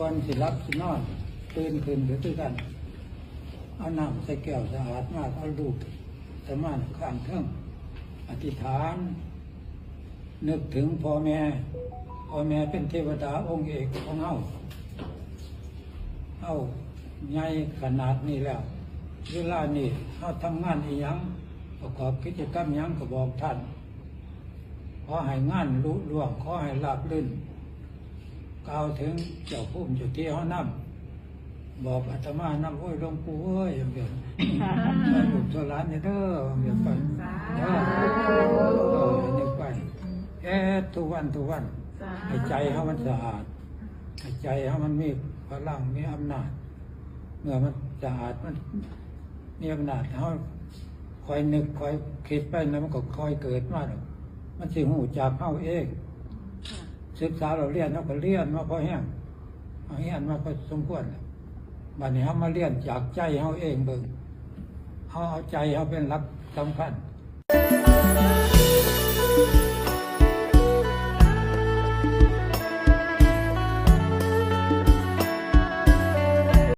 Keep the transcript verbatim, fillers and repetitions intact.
ก่อนสิหลับสินอน ตื่นขึ้นก็คือกัน เอาน้ำใส่แก้วสะอาดมา เอาลูกสมานข้างเทิง อธิษฐาน นึกถึงพ่อแม่ พ่อแม่เป็นเทวดาองค์เอกของเฮา เฮาใหญ่ขนาดนี้แล้ว เวลานี้เฮาทำงานอีหยัง ประกอบกิจกรรมหยังก็บอกท่าน ขอให้งานลุล่วง ขอให้ราบรื่น กล่าวถึงเจ้าภูมิเจ้าที่เฮานำ บอกอาตมานำ โอ้ย หลวงปู่เอ้ย อย่างเดียว ช่วยลูกช่วยหลานเนี่ยเด้อ อย่างเดียวไป เด้อ เออ อย่างเดียวไป เฮ็ดทุกวันทุกวัน ให้ใจเฮามันสะอาด ให้ใจเฮามันมีพลัง มีอำนาจ เมื่อมันสะอาด มันมีอำนาจ เฮาคอยนึกคอยคิดไปนะ มันก็คอยเกิดมาดอก มันสิฮู้จักเฮาเอง ศึกษาเราเรียน เฮาก็เรียนมาพอแฮง เฮาเรียนมาพอสมควรแล้ว บัดนี้เฮามาเรียนจากใจเฮาเองเบิ่ง เฮาเอาใจเฮาเป็นหลักสำคัญ